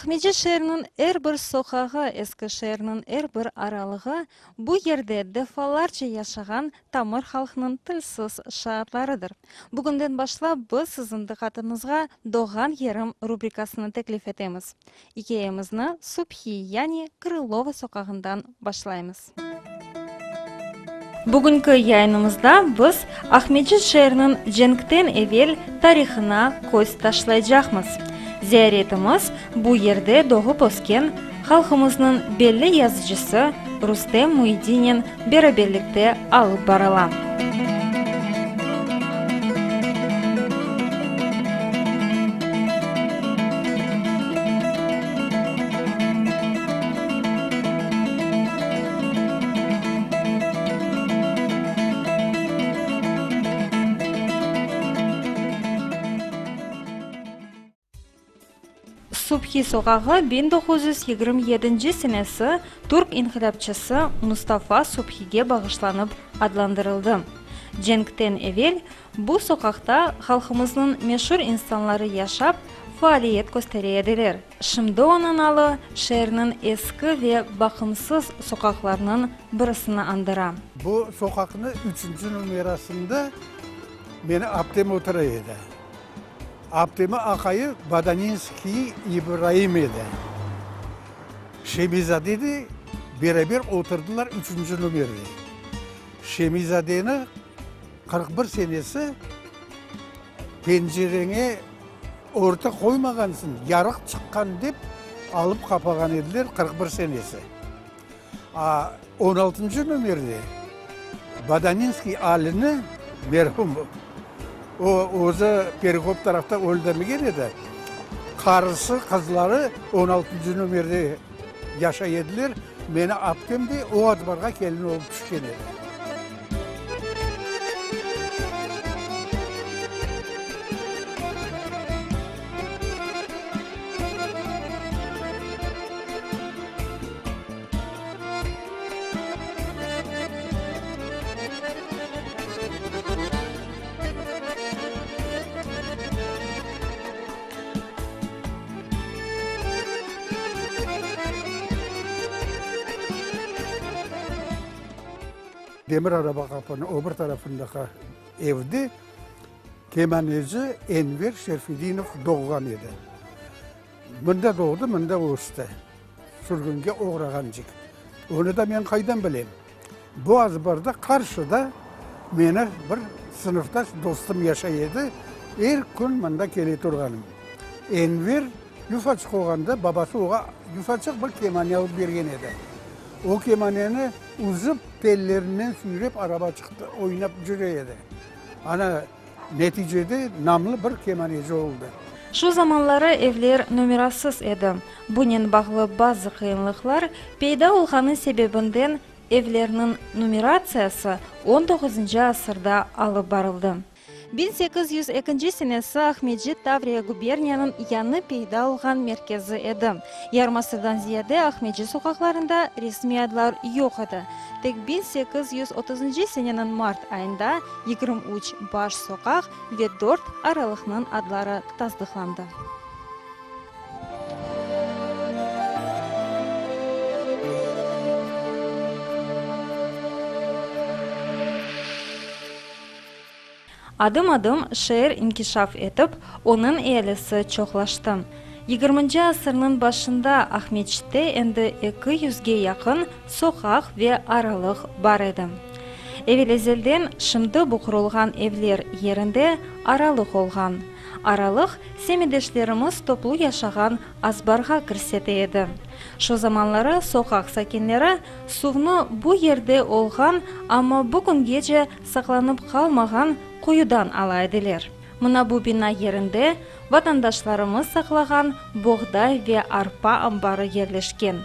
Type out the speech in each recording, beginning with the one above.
Aqmescit şeeriniñ er bir soqağı, eski şeerniñ er bir aralığı bu yerde defalarca yaşağan tamır halqnıñ tilsiz şaatlarıdır. Bugünden başlap biz siziñ diqqatıñızğa Doğğan yerim rubrikasını teklif etemiz. İkâyemizni Subhi, yani Krılova soqağından başlaymız. Bugünki yayınımızda biz Aqmescit şeeriniñ cenkten evel tarihına köz taşlaycaqmız. Ziyaretimiz bu yerde doğıp ösken halqımıznıñ belli yazıcısı Rustem Müiddinen beraberlikte alıp barıla. Subhi soqağı 1927 senesi türk inqilâpçısı Mustafa Subhige bağışlanıp adlandırıldı. Cenkten evel bu soqaqta halqımıznıñ meşur insanları yaşap, faaliyet köstere ediler. Şimdi onıñ alı şeerniñ eski ve baqımsız soqaqlarınıñ birisini añdıra. Bu soqaqnı üçünci numerasında meni aptem otura edi. Aptemi aqayı Badaninskiy İbraim edi. Şemizade de beraber oturdılar üçünci nomerde. Şemizadeni 41 senesi pencereñe örtü qoymağansıñ, yarıq çıqqan dep alıp qapağan ediler 41 senesi. A on altıncı nomerde Badaninskiy Alini, merhum, o özü Perekop tarafta öldürilgen edi, qarısı, qızları on altıncı nomerde yaşay ediler, meni aptem de o azbarğa kelin olıp tüşken edi. Demir araba qapınıñ o bir tarafındaki evde kemaneci Enver Şerfedinov doğğan edi. Mında doğdı, mında östi. Sürgünge oğrağancık. Onı da men qaydan bilem? Bu azbarda qarşıda meni bir sınıftaş dostum yaşay edi, er kün mında kele turğanım. Enver yufaçıq olğanda babası oğa yufaçıq bir kemane alıp bergen edi. O kemaneni üzüp, tellerinden süyrep arabaçıqta oynap cüre edi. Ana, neticede namlı bir kemaneci oldı. Şu zamanları evler nomerasız edi. Bunen bağlı bazı qıyınlıqlar peyda olğanı sebebinden evlerniñ numeratsiyası on doquzıncı asırda alıp barıldı. 1802 senesi Aqmescit Tavriya guberniyanıñ yañı peyda olğan merkezi edi. Yarım asırdan ziyade Aqmescit soqaqlarında resmiy adlar yoq edi. Tek 1830 seneniñ mart ayında 23 baş soqaq ve dört aralıqnıñ adları tasdıqlandı. Adım-adım şeer inkişaf etip, onıñ ealisi çoqlaştı. Yigirminci asırnıñ başında Aqmescitte endi eki yüzge yaqın soqaq ve aralıq bar edi. Evel-ezelden şimdi bu qurulğan evler yerinde aralıq olğan. Aralıq, semetdeşlerimiz toplu yaşağan azbarğa kirsete edi. Şu zamanları soqaq sakinleri suvnı bu yerde olğan, amma bugüngece saqlanıp qalmağan quyudan ala ediler. Mına bu bina yerinde vatandaşlarımız saqlağan boğday ve arpa ambarı yerleşken.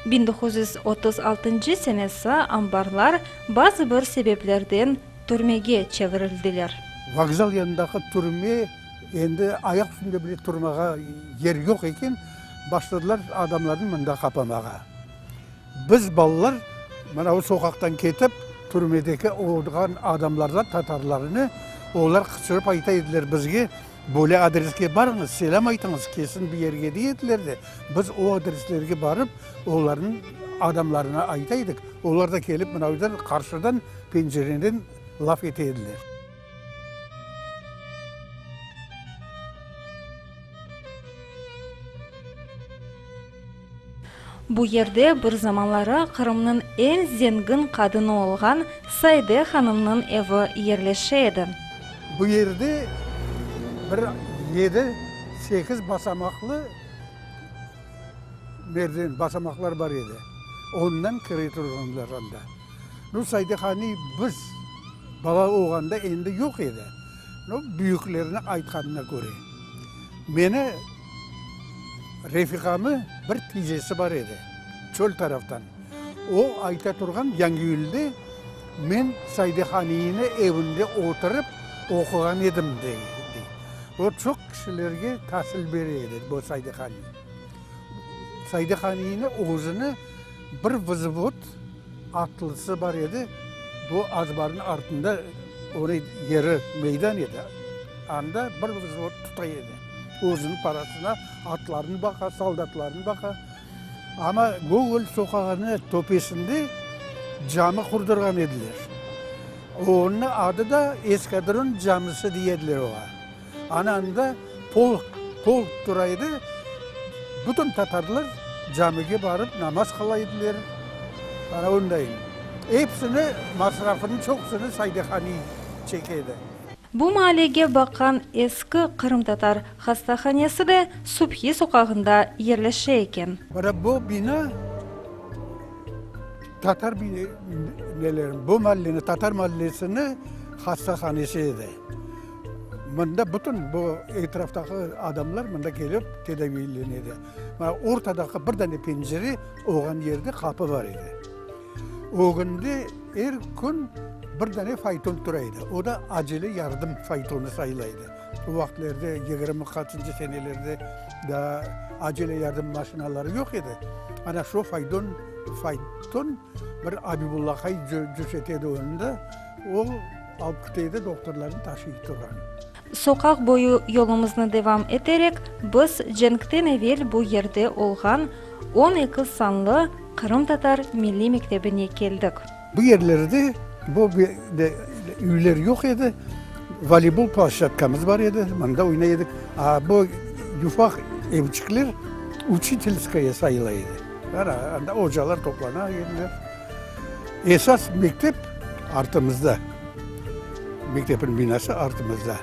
1936 senesi ambarlar bazı bir sebeplerden türmege çevirildiler. Vokzal yanındaki türme endi ayaq üstünde bile turmağa yer yoq eken, başladılar adamlarnı mında qapamağa. Biz, balalar, mına o soqaqtan ketip, türmedeki olğan adamlardan, tatarlarnı, olar qıçırıp ayta ediler bizge. Böyle adreske barıñız, selâm aytıñız, kesin bir yerge dey ediler de, biz o adreslerge barıp, olarnıñ adamlarına ayta edik, olar da kelip mınavdan qarşıdan pencereden laf ete ediler. Bu yerde bir zamanları Qırımnıñ eñ zengin qadını olğan Sayde hanımnıñ evi yerleşe edi. Bu yerde bir yedi, sekiz basamaqlı merdiven, basamaqlar bar edi. Ondan kire turğanlar anda. Nu, Sayde haniy biz bala olğanda endi yoq edi. Nu, büyüklerniñ aytqanına köre. Meni refiqamı bir tizesi bar edi, çöl taraftan. O ayta turğan Yangiyülde men Saydehaniyni evinde oturıp oquğan edim, dey. O çoq kişilerge tasil bere edi, bu Saydehaniy. Saydehaniyni özüni bir vzvod atlısı bar edi, bu azbarnıñ artında onıñ yeri, meydan edi. Anda bir vzvod tuta edi. Özüniñ parasına atlarını baqa, soldatlarını baqa. Amma Gogol soqağınıñ töpesinde cami qurdurğan ediler. Onıñ adı da Eskadron camisi dey ediler oña. Ana anda polk, polk tura edi, bütün tatarlar camige barıp namaz qıla ediler. Ana ondayın. Episini, masrafınıñ çoqusını Saydehaniy çeke edi. Bu maalege baqqan eski qırımtatar hastahanesi de Subhi soqağında yerleşe eken. Mına bu bina tatar nelerin, bu malleni, tatar mallesini hastahanesi edi. Mında bütün bu etraftaki adamlar mında kelip tedaviylene edi. Mına ortadaki bir dane pencere olğan yerde qapı bar edi. Ögünde er kün bir dane fayton tura edi. O da acele yardım faytonı sayıla edi. O vaqıtlarda, yigirmi qaçıncı senelerde daa acele yardım maşinaları yoq edi. Ana şu faydon, fayton bir Abibulla aqay cüsete edi onı da. O alıp kete edi, doktorlarnı taşıy turğan. Soqaq boyu yolumıznı devam eterek, biz cenkten evel bu yerde olğan 12 sanlı qırımtatar milliy mektebine keldik. Bu yerlerde bu üyler yoq edi, voleybol ploşçadkamız bar edi, mında oynay edik. A bu yufaq evçikler uçitelskaya sayıla edi. Anda ocalar toplana ediler. Esas mektep artımızda, mektepniñ binası artımızda.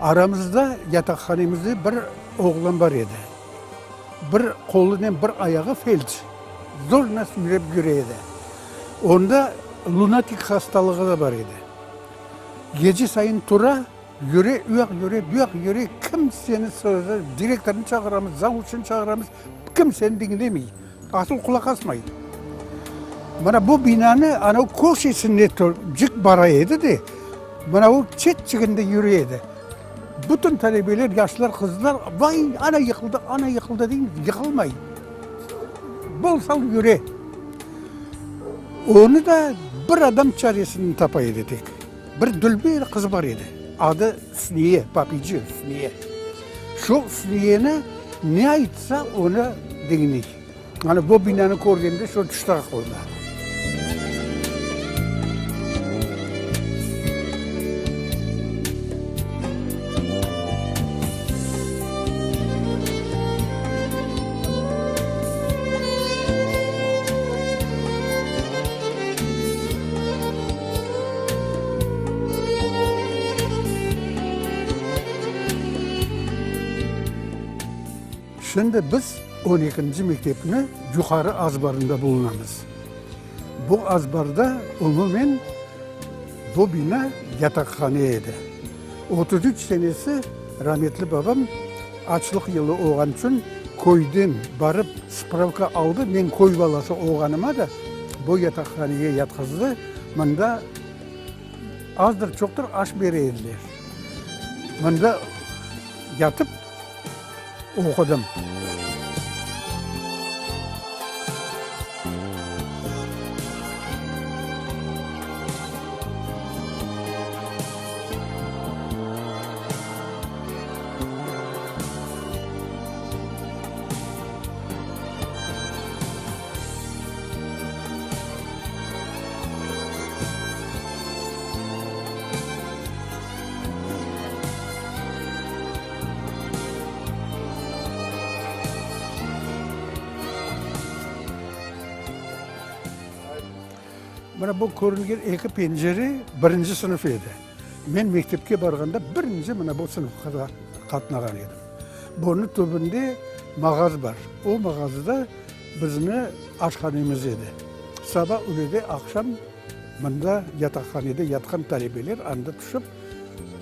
Aramızda, yataqhanemizde bir oğlan bar edi. Bir qolunen bir ayağı felç, zornen süyrep yüre edi. Onda lunatik hastalığı da bar edi. Gece sayın tura, yüre, u yaq yüre, bu yaq yüre, kimseni sözü, direktornı çağıramız, zavuçnı çağıramız, kimseni diñlemey, asıl qulaq asmay. Mına bu binanı anav köşesine cik bara edi de, mına o çetçiginde yüre edi. Bütün talebeler, yaşlar, qızlar, vay, ana yıqıldı, ana yıqıldı deymiz, yıqılmay. Bol-sal yüre. Onı da bir adam çaresini tapa edi tek. Bir dülber qız bar edi, adı Üsniye, papici Üsniye. Şu Üsniyeni ne aytsa, onı diñley. Ana bu binanı körgende şu tüşti aqılına. Şimdi biz on ekinci mektepni yuqarı azbarında bulunamız. Bu azbarda umumen bu bina yataqhane edi. 33 senesi rametli babam açlıq yılı olğan içün köyden barıp spravka aldı, men köy balası olğanıma da. Bu yataqhanege yatqızdı. Mında azdır-çoqtır aş bere ediler. Mında yatıp oqudım. Mına bu körüngen eki pencere birinci sınıf edi. Men mektepke barğanda birinci mına bu sınıfqa qatnağan edim. Bunıñ tübünde mağaz bar. O mağazda bizni aşhanemiz edi. Saba üylede, aqşam mında yataqhanede yatqan talebeler anda tüşip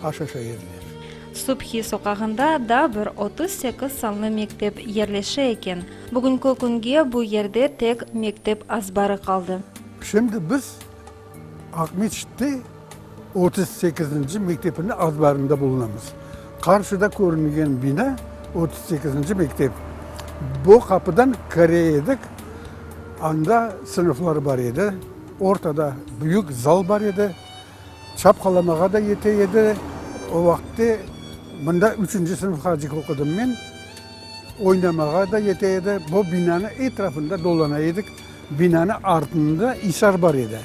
aş aşay ediler. Subhi soqağında da bir 38 sanlı mektep yerleşe eken. Bugünki künge bu yerde tek mektep azbarı qaldı. Şimdi biz Aqmescitte Otuz sekizinci mektepniñ azbarında bulunamız. Qarşıda körüngen bina, otuz sekizinci mektep. Bu qapıdan kire edik, anda sınıflar bar edi, ortada büyük zal bar edi, çapqalamağa da yete edi. O vaqıtte mında üçünci sınıfqacıq oqudım men, oynamağa da yete edi. Bu binanıñ etrafında dolana edik, binanıñ artında isar bar edi.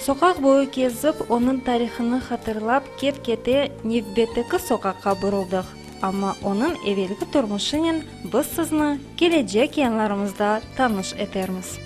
Soqaq boyu kezip, onıñ tarihını hatırlap, ket-kete nevbetteki soqaqqa buruldıq. Amma onıñ evelki turmuşınen biz sizni kelecek yayınlarımızda tanış etermiz.